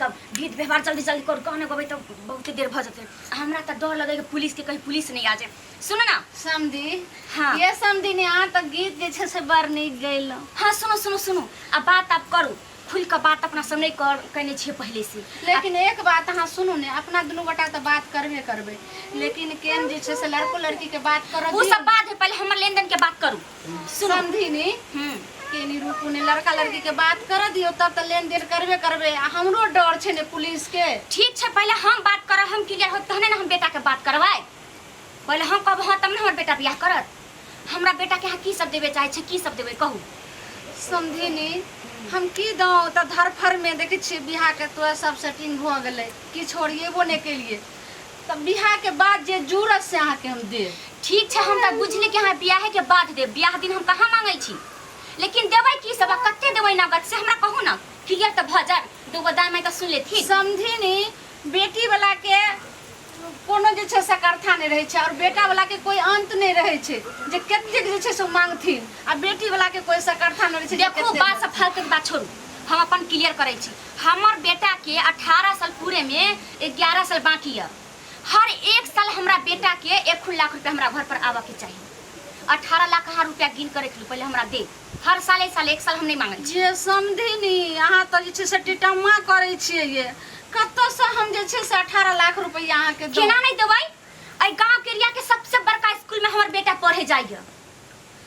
कऽ विध व्यवहार जल्दी जल्दी करू, कहने गबै तऽ बहुते देर भऽ जेतै। हमरा तऽ डर लगै कि पुलिसके कहीं पुलिस नहि आ जाए। सुनू ना। समधी। हाँ। ये समधी ने अहाँ तऽ गीत जे छै से बड़ नीक गैलहुँ। हाँ, सुनू सुनू सुनू, आ बात आब करू खुलि कऽ। बात अपना सब नहि कर कयने छियै पहिले से। लेकिन एक बात अहाँ सुनू ने, अपना दुनू गोटा तऽ बात करबे करबै, लेकिन केन जे छै से लड़को लड़की के बात करऽ ओ दियौ। सब बाद है, पहिले हमर लेन देन के बात करू। सुनू। समधिनी। हम्म। केनी रुकू ने, लड़का लड़की के बात करऽ दियौ, तब तऽ लेन देन करबे करबै। आ हमरो डर छै ने पुलिस के। ठीक छै, पहिले हम बात करब, हम क्लियर होब तहने ने हम बेटा के बात करबै। पहिले हम कहब हँ, तब ने हमर बेटा बियाह करत। हमरा बेटा के अहाँ की सब देबे चाहै छी, की सब देबै कहू। समधिनी, हम की दौं? तऽ धरफड़ में देखै छियै बियाह के तो सब सेटिंग भऽ गेलै, किछु ओरियेबो नहि केलियै। तऽ बियाह के बाद जे जुड़त से अहाँके हम देब। ठीक छै, हम तऽ बुझली कि अहाँ बियाहे के बाद देब, बियाह दिन हम कहाँ मांगै छी। लेकिन देबै की सब आ कते देबै नगद, से हमरा कहू ने, क्लियर तऽ भऽ जायब, दूगो दाय माय तऽ सुनि लेथिन। समधिनी, बेटी वाला के कोनो जे छै सकर्था नहि रहै छै और बेटा वाला के कोई अंत नहि रहै छै जे कतेक जे छै से मांगथिन, आ बेटी वाला के कोई सकर्था नहि रहै छै जे देखू, कतेक। बात सब फालतू के बात छोड़ू, हम अपन क्लियर करै छी। हमर बेटा के 18 साल पूरे में 11 साल बाकी है। हर एक साल हमरा बेटा के 1 लाख रुपया हमरा घर पर आबऽ के चाही। 18 लाख अहाँ रुपया गिन कर रख लू, पहले हमरा दे। हर साले साल, एक साल हम नहीं मांगै छी। जे समधिनी, अहाँ तऽ जे छै से टिटम्मा करै छियै। ये कतऽसँ हम जे छै से 18 लाख रुपैआ अहाँके दऊ? केना नहीं देबै? एहि गांव के एरिया के सबसे बड़का स्कूल में हमर बेटा पढ़े जाइए।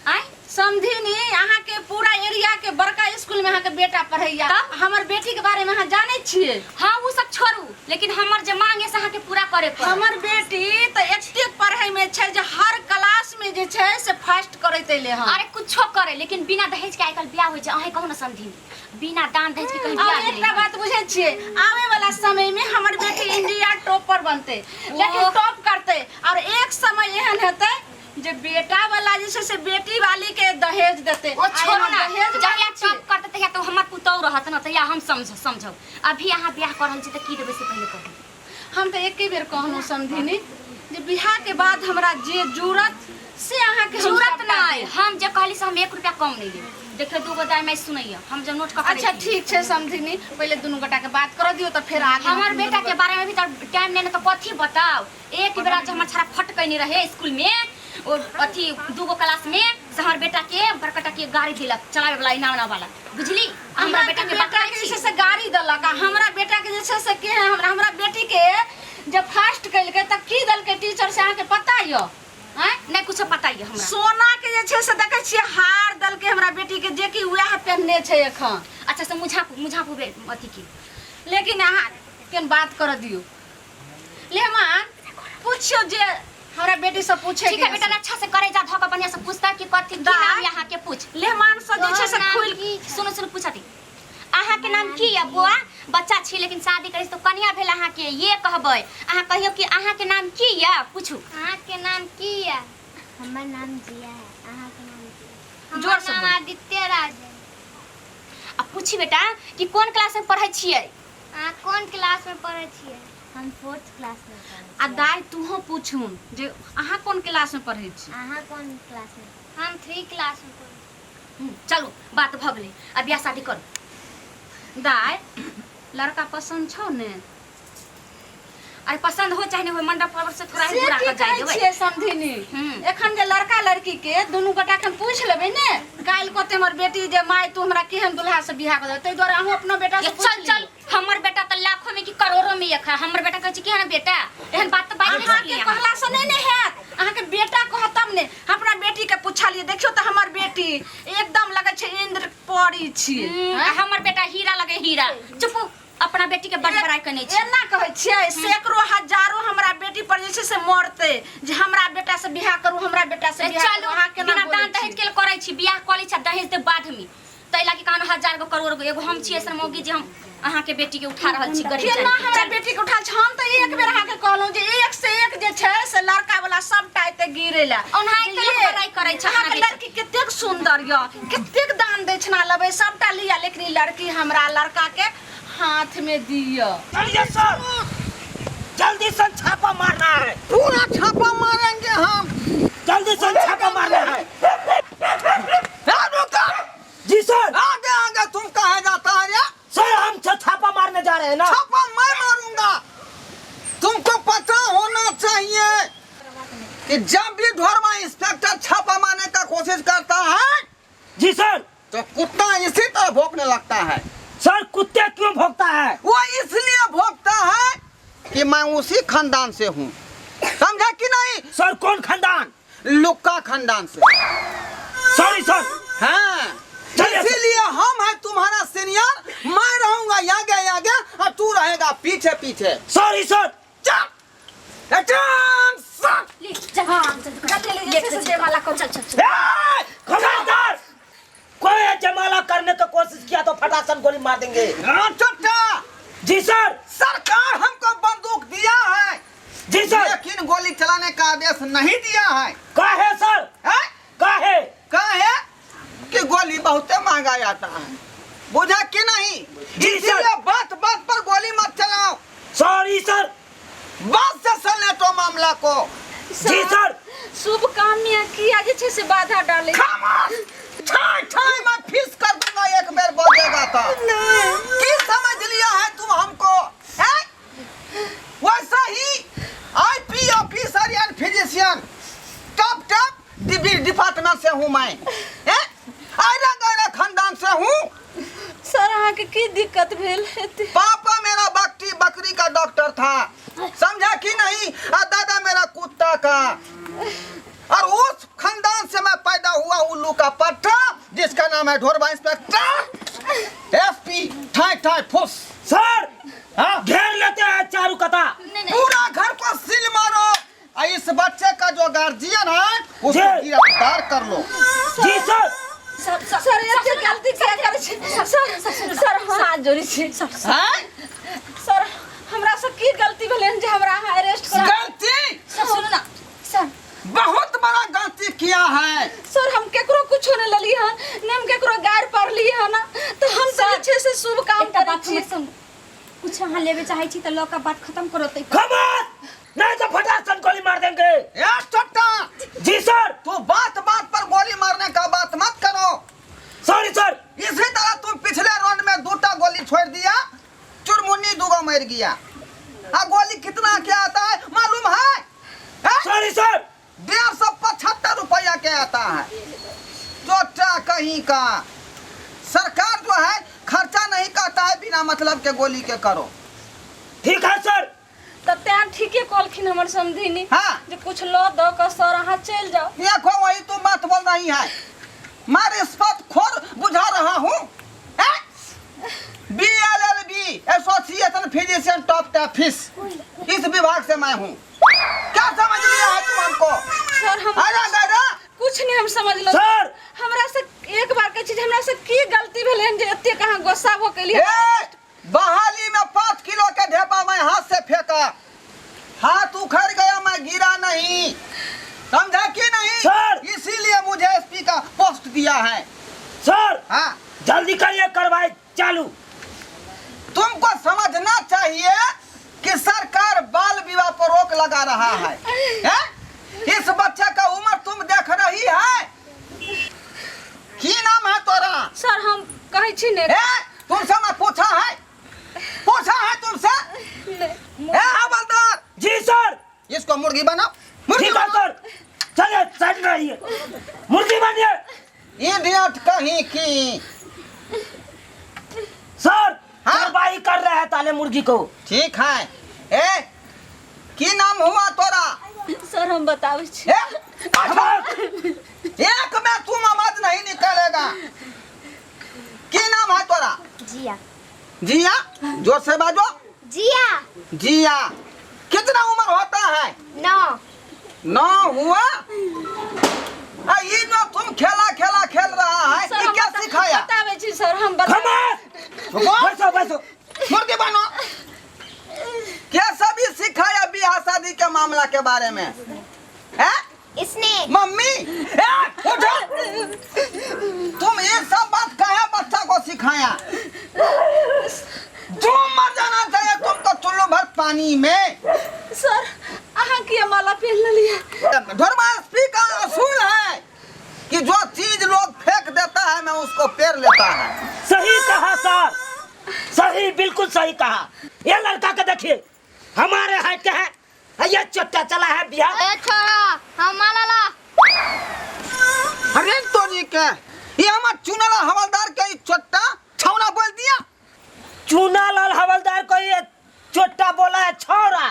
आँय? समधिनी, अहाँके पूरा एरिया के बड़का स्कूल में अहाँके बेटा पढ़ैया। तब? हमर बेटी के बारे में अहाँ जानै छियै? हाँ, वो सब छोड़ू, लेकिन हमर जे मांग है से अहाँके पूरा करे पड़त। हमर बेटी तऽ एतेक पढ़ै में छै जे हर क्लास में जे छै से फर्स्ट करैत एलै हन। अरे कुछो करे, लेकिन बिना दहेज के आइकाल्हि बियाह होइ छै? अहें कहू ने समधिनी, बिना दान दहेज के कहीं और बियाह भेलै एकटा हन? बात बुझै छियै, आबै वाला समय में हमर बेटी इंडिया टॉपर बनतै, लेकिन ओह। टॉप करतै और एक समय एहन हेतै जे बेटा वाला जे छै से बेटी वाली के दहेज देतै। ओ छोड़ू आ ना, एना दहेज जहिया मांगै छियै। टॉप करतै तहिया तो हमर पुतोहु रहत ने, तहिया हम समझब। अभी अहाँ बियाह कर रहल छी तऽ की देबै से पहिले कहू। हम तऽ एके बेर कहलहुँ समधिनी जे बियाह के बाद हमरा जे जुड़त से अहाँके हम जरूरत सबटा नहीं, देब। हम जे कहली से हम 1 रुपया कम नहीं लेब। देखियो, दूगो दाय माय सुनैया, हम जब नोट कऽ अच्छा ठीक छै समधिनी, पहिले दुनू गोटा के बात करऽ दियौ तऽ फेर आगे। हमर बेटा के बारे में भी तऽ टाइम नहीं ने, तऽ कथी बताओ। एक बेरा जो हमर छड़ा फट कइने रहे स्कूल में, ओ अथी दूगो क्लास में से हमर बेटा के बड़कटा के गाड़ी दिलक चलावे वाला, इना उना वाला, बुझली? हमरा बेटा के बेटा बकरा के जे छै से गाड़ी देलक, आ हमरा बेटा के जे छै से के हमरा हमरा बेटी के जब फर्स्ट केलकै तऽ की देलकै टीचर से अहाँके पता यऽ? आँय, नहीं कुछो पता यऽ हमरा। सोना के जे छै से देखै छियै हार देलकै हमरा बेटी के, जे कि वएह पहिनने छै एखन। अच्छा से मुझापू मुझापू बे अथी की। लेकिन अहाँ केन बात करऽ दियौ। लेहमान, पूछियो जे हमरा बेटी से पूछे। ठीक है बेटा, अच्छा से करे जा धक बढ़िया से पूछता कि कथी की नाम यहाँ के पूछ। लेहमान से जे छै से नाम खुल की? सुनो सुनो, पूछती अहाँ के नाम की है बुआ? बच्चा छी लेकिन शादी करै छी तो कनिया भेल अहाँ के, ये कहबै। अहाँ कहियो कि अहाँ के नाम की है, पूछू। अहाँ के नाम की है? हमर नाम जिया है। अहाँ के नाम की है? जोर हमर से नाम बोलू। आदित्य राज है। आ पूछी बेटा कि कोन क्लास में पढ़ै छियै? अहाँ कोन क्लास में पढ़ै छियै? हम फोर्थ क्लास में पढ़ै आ दाइ, तूहो पूछून जे अहाँ कोन क्लास में पढ़ै छी? अहाँ कोन क्लास में? हम थ्री क्लास में पढ़ै छी। चलू, बात भऽ गेलै, आ बियाह शादी करू। दाइ, लड़का पसन्द छौ ने? अरे पसंद हो चाहे नहीं हो, मंडप पर से थोड़ा ही से बुरा की कर जाए कहै देबै। छियै समधिनी? एखन जे लड़का लड़की के दुनू गोटा के हम पूछि लेबै ने, काल्हि कहतै हमर बेटी जे माय तू हमरा केहन दुल्हा से बियाह कर देबै। ताहि दुआरे अहूँ अपनो बेटा से ये पूछि चल चल, हमर बेटा तऽ लाखों में कि करोड़ों में एक है। हमर बेटा कहै छै कि हन बेटा, एहन बात तऽ बाजि नहि अहाँके सकलियै अहाँ। कहला से नहि ने हैत, अहाँके बेटा कहत तब ने। हम अपना बेटी के पुछलियै, देखियौ तऽ हमर बेटी एकदम लगै छै इंद्र परी छियै। आ हमर बेटा हीरा लगे हीरा। चुप, अपना बेटी के बड़ बड़ाई कने छी। एना कहै छियै, सैकड़ों हजारों हमरा बेटी पर जे छै से मरतै जे हमरा बेटा से बियाह करू, हमरा बेटा से ए, बियाह चलू करू। अहाँ केना बिना बोलै दान दहेज छियै? के करै छी बियाह, कऽ लै छी आ दहेज दे बाद में। ताहि लागी कहन हजार गो करोड़ गो एगो हम छी ऐसन मौगी जे हम अहाँ के बेटी के उठा रहल छी गरीब केना जानि के। हमरा चलू। बेटी के उठाल छै? हम तऽ एक बेर अहाँके कहलहुँ जे एक से एक जे छै से लड़का वाला सबटा एते गिरे ला। ओनाहिते जे लोक ये, बड़ाई करै छै अपना अहाँके बेटी। लड़की कतेक सुंदर यऽ, कतेक दान दक्षिणा लेबै सबटा लिअ, लेकिन ई लड़की हमरा लड़का के हाथ में दिअ। चलिए सर, जल्दी से छापा मारना है। पूरा छापा मारेंगे हम। जल्दी से छापा मारना है। ए, रुको। जी सर। आगे आगे तुम कहे जाता है रे? सर, हम छापा मारने जा रहे हैं ना। छापा कि जब भी ढोरवा इंस्पेक्टर छापा मारने का कोशिश करता है जी सर, तो कुत्ता इसी तरह भौंकने लगता है। सर कुत्ते क्यों भौंकता है? वो इसलिए भौंकता है कि मैं उसी खानदान से हूँ, समझा कि नहीं? सर कौन खानदान? लुक्का खानदान से। Sorry sir. हाँ, चलिए सर। इसीलिए हम है तुम्हारा सीनियर, मैं रहूंगा आगे आगे और तू रहेगा पीछे पीछे। Sorry sir. चल अटेंशन। ले चल चल कते ले जे छै से जयमाला करू। चल चल चल। ए, खबरदार, कोई जमाला करने का कोशिश किया तो फटासन गोली मार देंगे। चुपटा। जी सर। सरकार हमको बंदूक दिया है जी सर, लेकिन गोली चलाने का आदेश नहीं दिया है। काहे सर? हैं? काहे? काहे कि गोली बहुत महंगा आता है, बुझा कि नहीं? जी सर। इसीलिए बात बात पर गोली मत चलाओ। Sorry sir. बात से समेटो मामला को। जी सर। शुभ काम में किया जे छै से बाधा डाले। खामोश, ठाई ठाई मैं फीस कर दूंगा एक बेर बोलेगा तो। की समझ लिया है तुम हमको? हैं? वैसा ही IP officer and physician top top department से हूँ मैं, हैं? आयरा गैरा खानदान से हूँ। सर अहाँके की दिक्कत भेल एते? पापा मेरा बकरी बकरी का डॉक्टर था, समझा कि नहीं? और दादा मेरा कुत्ता का, और उस खानदान से मैं पैदा हुआ उल्लू का पट्टा जिसका नाम है ढोरबा इंस्पेक्टर एसपी। ठाई ठाई फुस। सर हाँ? घेर लेते हैं चारू कता। नहीं नहीं, पूरा घर को सील मारो और इस बच्चे का जो गार्जियन है उसको जी। गिरफ्तार कर लो। जी सर। सर सर सर एते गलती किया करै छी? सर सर हाथ जोड़ै छी हैं? सर, हमरा से की गलती भेलै हन जे हमरा अहाँ अरेस्ट करा? गलती? सर सुनू ना सर, बहुत बड़ा गलती किया है सर। हम केकरो कुछो नहीं लेली हन, ने हम केकरो गारि पड़ली हन, तऽ हम तऽ जे छै से शुभ काम एकटा करै बात छी। हमर सुनू, कुछ अहाँ लेबे चाहै छी तऽ लऽ कऽ बात खत्म करो तै। खबर नहीं तो फटासन गोली मार देंगे। ए छोटा। जी सर। तू बात बात पर गोली मारने का बात मत करो। Sorry sir. इसी तरह तुम पिछले राउंड में दूटा गोली छोड़ दिया, चुरमुन्नी दूगो मर गया। आ गोली कितना के आता है मालूम है? Sorry sir. 175 रुपया के आता है। चोटा कहीं का सरकार जो है खर्चा नहीं करता है बिना मतलब के गोली के करो। ठीक है सर। तऽ तें ठीके कहलखिन हमर समधिनी हाँ। जे कुछ लऽ दऽ कऽ सर अहाँ चलि जाउ। देखो वही तुम बात बोल रही है, मैं रिश्वत खोर बुझा रहा हूँ। B L L B association physician top top fees इस विभाग से मैं हूँ। क्या समझ लिया है तुम हमको? सर हम अरे गैरा कुछ नहीं हम समझलहुँ सर। हमरा से एक बार कहै छी जे हमरा से की गलती भेलै हन जे एतेक अहाँ गुस्सा भऽ गेलियै? ए, बहाली में 5 किलो के ढेपा मैं हाथ से फेंका, हाथ उखड़ गया, मैं गिरा नहीं, समझा कि नहीं? सर। इसीलिए मुझे एसपी का पोस्ट दिया है। सर हाँ जल्दी करिए कार्रवाई चालू। तुमको समझना चाहिए कि सरकार बाल विवाह पर रोक लगा रहा है, हैं? इस बच्चे का उम्र तुम देख रही है। की नाम है तोरा? सर हम कहै छी ने। ए, तुमसे मैं पूछा है, पूछा है तुमसे? नहि। ए हवलदार। जी सर। इसको मुर्गी बनाओ, मुर्गी ठीक है बनाओ। सर। चलिए साइड में आइए, मुर्गी बनिए। इडियट कहीं की। सर हाँ? कार्रवाई कर रहे हैं ताले मुर्गी को। ठीक है। ए की नाम हुआ तोरा? सर हम बताबै छी। ए, एक में तुम आवाज नहीं निकालेगा। की नाम है तोरा? जिया। जिया, जोर से बाजो। जिया। जिया, कितना उम्र होता है? 9। 9 हुआ? आ, ये जो तुम खेला खेला खेल रहा है, सर ये हम क्या सिखाया? बताबै छी सर हम बता खबर रुको। बैठो बैठो। मुर्गी बनो। क्या सभी सिखाया बियाह शादी के मामला के बारे में? है? इसने। मम्मी, ए, उठो। तुम ये सब बात काहे बच्चा को सिखाया? तुम मर जाना चाहिए तुमको चुल्लू भर पानी में। सर अहाँ किया माला पहिन लेलियै? धर्मा एसपी का असूल है कि जो चीज लोग फेंक देता है मैं उसको पेर लेता है। सही कहा सर, सही, बिल्कुल सही कहा। ये लड़का के देखिए हमारे हाइट के है, ये चोट्टा चला है बिहार। ए छोरा, हम माला ला। अरे तोरी के ये हमार चुनाला हवलदार के ई चोट्टा छौना बोल दिया। चूना लाल हवलदार को ये चोट्टा बोला है छोरा।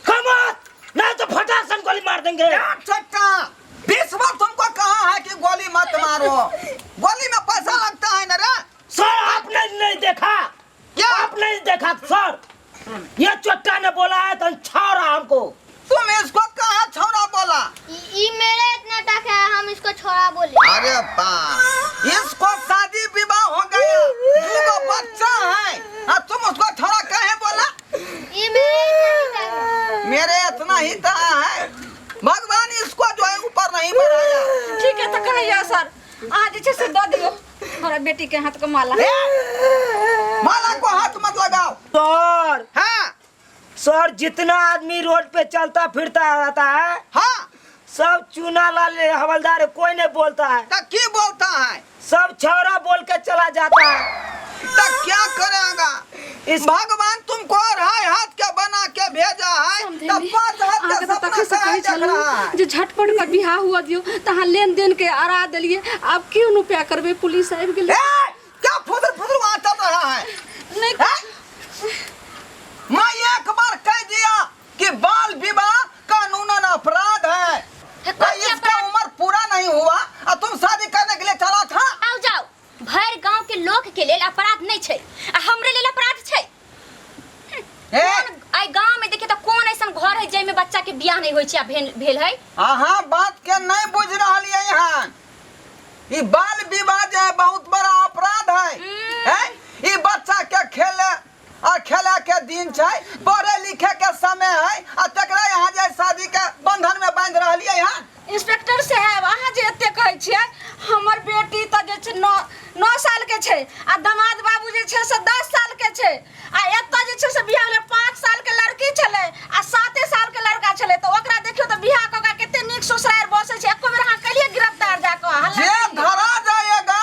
कम ऑन, नहीं तो फटाक गोली मार देंगे। क्या चोट्टा, 20 बार तुमको कहा है कि गोली मत मारो, गोली में पैसा लगता है ना रे। सर आपने नहीं देखा क्या? आपने नहीं देखा सर, ये चोट्टा ने बोला है तो छोरा हमको। तुम इसको कहा छोरा बोला? ई मेरे इतना टक है, हम इसको छोरा बोले। अरे बाप, इसको शादी विवाह हो गया, दूगो बच्चा है और तुम उसको छोरा कहे बोला? ई मेरे इतना ही टक है। मेरे इतना ही तो है, भगवान इसको जो है ऊपर नहीं बढ़ाया। ठीक है तो कहिया सर, अहाँ जे छै से दऽ दियौ हमरा बेटी के हाथ के माला। ए, माला को हाथ मत लगाओ। सर हाँ सर, जितना आदमी रोड पे चलता फिरता रहता है, हाँ, सब चूना लाल हवलदार कोई नहीं बोलता है। तो की बोलता है? सब छौरा बोल के चला जाता है। तो क्या करेगा इस भगवान तुमको अढ़ाई हाथ के बना के भेजा है, तो 5 हाथ के अहाँके तऽ सपना तखन से काहे कहै देख छलहुँ रहा है? जे झटपट के बियाह हुआ दियौ, तऽ अहाँ लेन देन के अड़ा देलियै। आब क्यों रुपया करबै, पुलिस आबि गेलै। ए, क्या फुदर फुदर वहाँ चल रहा है? नहि हैं? मैं एक बार कह दिया कि बाल विवाह कानूनन अपराध है, है, तो कौन सी इसका अपराध? उम्र पूरा नहीं हुआ और तुम शादी करने के लिए चला था। आओ जाओ, भरि गांव के लोक के लेल अपराध नहीं छै आ हमरे लेल अपराध छै। ए, कोन आई गांव में देखिए तो कौन ऐसन घर है जाहिमे बच्चा के बियाह नहीं होय छै आ भेल भेल है? अहाँ बात के नहीं बुझ रहलियै हन। ई बाल विवाह जे है बहुत बड़ा अपराध है। हैं? ई बच्चा के खेले और खेले के दिन छै, पढ़े लिखे के समय है, आ तकरा यहाँ जे शादी के बंधन में बांधि रहलियै हन। इंस्पेक्टर साहब, अहाँ जे एते कहै छियै, हमर बेटी तऽ जे छै 9 साल के छै आ दामाद बाबू जे छै से 10 साल के छै, आ एतऽ जे छै से बियाह भेलै 5 साल के लड़की छलै आ 7 साल के लड़का छलै, तऽ ओकरा देखियौ तऽ बियाह कऽ कऽ कते नीक ससुरारि बसै छै। एको बेर अहाँ केलियै गिरफ्तार जा कऽ? हल्ला जे केलियै? धरा जाएगा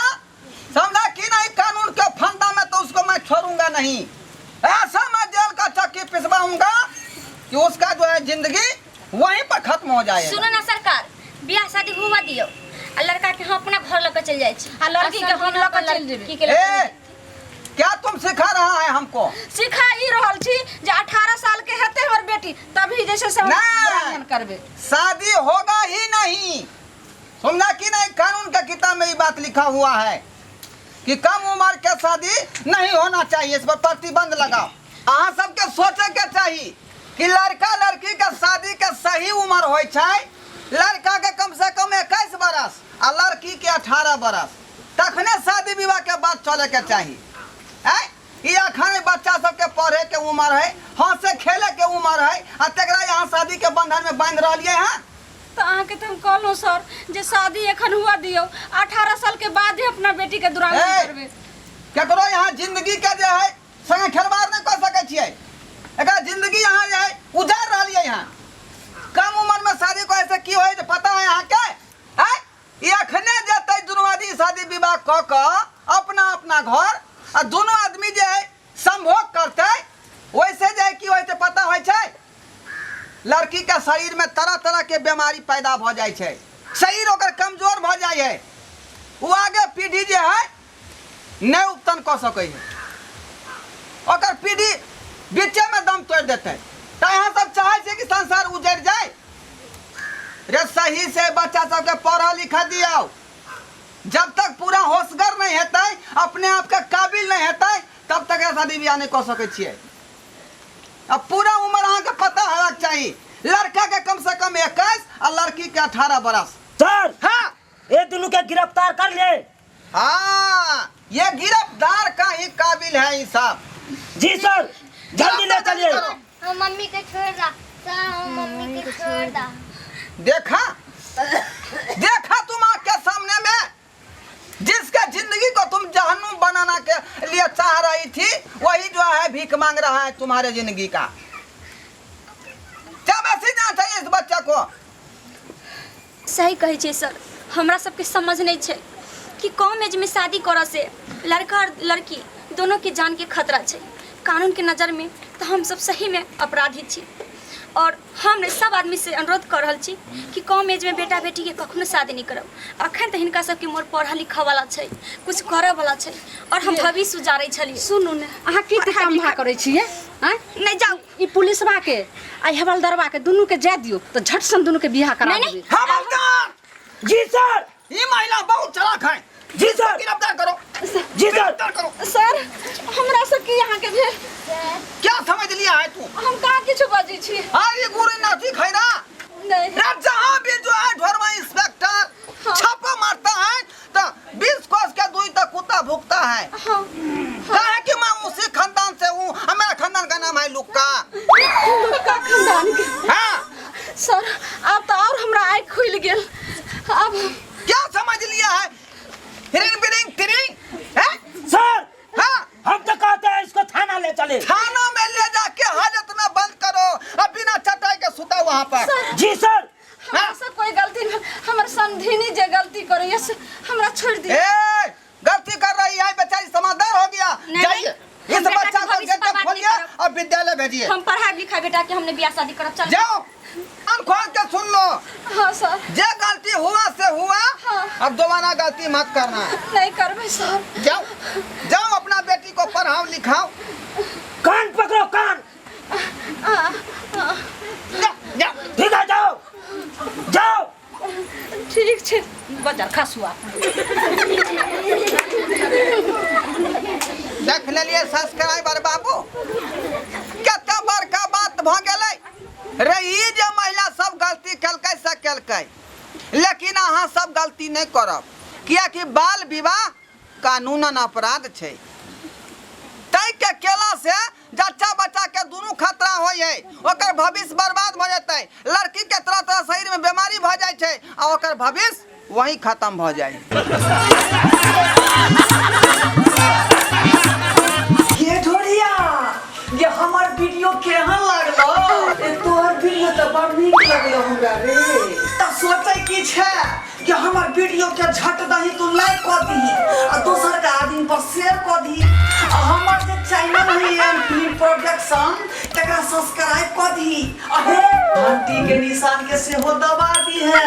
समझा कि नहीं कानून के फंदा में, तो उसको मैं छोड़ूंगा नहीं। ऐसा मैं जेल का चक्की पिसवाऊंगा कि उसका जो है जिंदगी वहीं पर खत्म हो जाएगा। सुनो ना सरकार, बियाह शादी हुआ दियो आ लड़का के हम अपना घर लऽ के चलि जाइ छी आ लड़की के हम लऽ के चलि जेबै। लड़की के लऽ के ए, क्या तुम सिखा रहा है हमको? सिखा ई रहल छी जे 18 साल के हेतै हमर बेटी तभी जे छै से हम नहि। दुरागमन करबै। शादी होगा ही नहीं, समझा कि नहीं? कानून का किताब में ये बात लिखा हुआ है कि कम उम्र के शादी नहीं होना चाहिए, इस पर प्रतिबंध लगाओ। अहाँ सबके सोचे के चाही कि लड़का लड़की के शादी के सही उम्र होइ छै, लड़का के कम से कम 21 बरस आ लड़की के 18 बरस, तखने शादी विवाह के बात चले के चाही। आँय, ई अखन बच्चा सबके पढ़े के उम्र है, हंसे खेले के उम्र है, आ तकरा यहाँ शादी के बंधन में बांधि रहलियै हँ। तऽ अहाँके तऽ हम कहलहुँ सर जे शादी एखन हुआ दियौ, 18 साल के बाद ही अपना बेटी के दुरागमन ए! करबै। केकरो यहाँ जिंदगी के जे है संगे खेलवाड़ नहीं कर सकै छियै, एकरा जिंदगी यहाँ जे है उजाड़ रहलियै यहाँ। कम उम्र में शादी करे से की होय पता है अहाँके? आँय, ई अखने जेतै दुनू आदमी शादी विवाह कऽ कऽ अपना अपना घर, आ दुनू आदमी जे है संभोग करतै, ओहिसे जे है की होइ छै पता होइ छै? लड़की के शरीर में तरह तरह के बीमारी पैदा भऽ जाइ छै, शरीर ओकर कमजोर भऽ जाइ है, ओ आगे पीढ़ी जे है नहि उपतन कऽ सकै है, ओकर पीढ़ी बीचे में दम तोड़ि देतै। तऽ अहाँ सब चाहै छियै कि संसार उजड़ि जाय? रे सही से बच्चा सबके पढ़ऽ लिखऽ दियौ, जब तक पूरा होशगर नहि हेतै, अपने आपके काबिल नहि हेतै, तब तक शादी बियाह नहि कऽ सकै छियै। अब पूरा उम्र अहाँके पता होबाक चाही, लड़का के कम से कम 21 आ लड़की के 18 बरस। सर हाँ, ये दोनों के गिरफ्तार कर ले। हाँ, ये गिरफ्तार का ही काबिल है ये साहब। जी सर, जल्दी ले चलिए। हम मम्मी के छोड़ दा सर, हम मम्मी के छोड़ दा। देखा देखा तुम आँख के सामने में जिसका जिंदगी को तुम जहन्नुम बनाना के लिए चाह रही थी, वही जो है भीख मांग रहा है तुम्हारे जिंदगी का। जब ऐसे जाना चाहिए इस बच्चा को। सही कहै छै सर, हमरा सबके समझ नहीं छै कि कम एज में शादी करऽ से लड़का और लड़की दोनों के जान के खतरा छै। कानून के नज़र में तो हम सब सही में अपराधी छी। और हम ने सब आदमी से अनुरोध कर रहल छी कि कम एज में बेटा बेटी के कखनो शादी नहीं करब। अखन तऽ हिनका सबके मोर पढ़ल लिखऽ वाला छै, कुछ करऽ वाला छै और हम भविष्य उजारै छलियै। सुनू ने, अहाँ की पढ़ाइ काम लिखाइ- करै छियै आँय? नहीं जाउ। ई पुलिसवा के आ ई हवलदारवा के दुनू के जाय दियौ तऽ झट सन दुनू के बियाह करा नहीं, नहीं। देबै। हवलदार जी सर। ये महिला बहुत चालाक है। जी सर। गिरफ्तार करो। जी सर। गिरफ्तार करो। सर, हमरा से की अहाँ के भेल? क्या समझ लिया है तू? हम कहाँ किछु बजै छी? अरे गुरु नाथी खैरा नहीं। रे जहाँ भी जो है ढोरवा इंस्पेक्टर हाँ। छापा मारता है तो 20 कोस के दुई तक कुत्ता भुकता है। हाँ। कहे कि मैं उसी खानदान से हूँ, हमारा खानदान का नाम है लुक्का। लुक्का खानदान के? हाँ। सर, अब तो और हमरा आँख खुल गेल। अब क्या समझ लिया है? हिरिंग बिरिंग तिरिंग हैं? सर। हाँ। हम तो कहते हैं इसको थाना ले चले। थाना में ले जाके हाजत में बंद करो और बिना चटाई के सुता वहाँ पर। सर, जी सर। हमरा से कोई गलती नहीं, हमर समधिनी जे गलती करे से हमरा छोड़ दियो। ए, गलती कर रही है बेचारी, समझदार हो गया। नहीं, जाइए नहीं, इस हम बेटा बच्चा के को भविष्य गेट बर्बाद नहीं खोलिए करब। और विद्यालय भेजिए। हम पढ़ाई लिखाई बेटा के हमने बियाह शादी करब। चल जाओ, कान खोल के सुन लो। हाँ सर। जे गलती हुआ से हुआ, हाँ। अब दोबारा गलती मत करना। नहीं करबे सर। जाओ जाओ, अपना बेटी को पढ़ाओ लिखाओ। कान पकड़ो कान। जाओ जाओ। ठीक है, जाओ जाओ। ठीक छै, बजार खसुआ। देख लेलिए सब्सक्राइबर बाबू, कते बड़का बात भ गेलै रे। ई जे महिला सब गलती केलकै से केलकै, लेकिन अहाँ सब गलती नहीं करब, कियाकि बाल विवाह कानूनन अपराध छै। तै के केला से जच्चा बच्चा के दुनू खतरा होइ है, ओकर भविष्य बर्बाद भ जेतै। लड़की के तरह तरह शरीर में बीमारी भ जाइ छै आ ओकर भविष्य वही खत्म भ जाइ। ये ढोरिया, ये हमर वीडियो केहन लागलो? ए तोहर वीडियो तऽ बड़ नीक लगलो हमरा रे। तऽ सोचै की छै कि हमर वीडियो के झट दही तू लाइक कऽ दीही आ दोसर के आदमी पर शेयर कऽ दीही आ हमर जे चैनल है एम फिल्म प्रोडक्शन तकरा सब्सक्राइब कऽ दीही आ हे घंटी के निशान के सेहो दबा दीहे।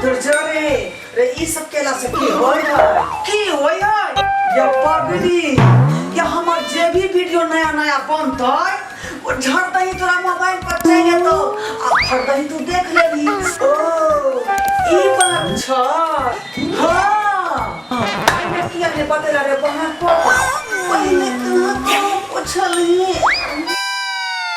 तोर जरे रे ई सब केला से की होय है? की होय है? या पगली, या हमर जे भी वीडियो नया नया बनतै ओ झट दही तोरा मोबाइल पर चलि जेतौ आ फट दही तू देख लेबही। ओ ई बात छ। हाँ, किया ने बतेला रे बहन को पहिले कहाँ कहाँ पुछलही।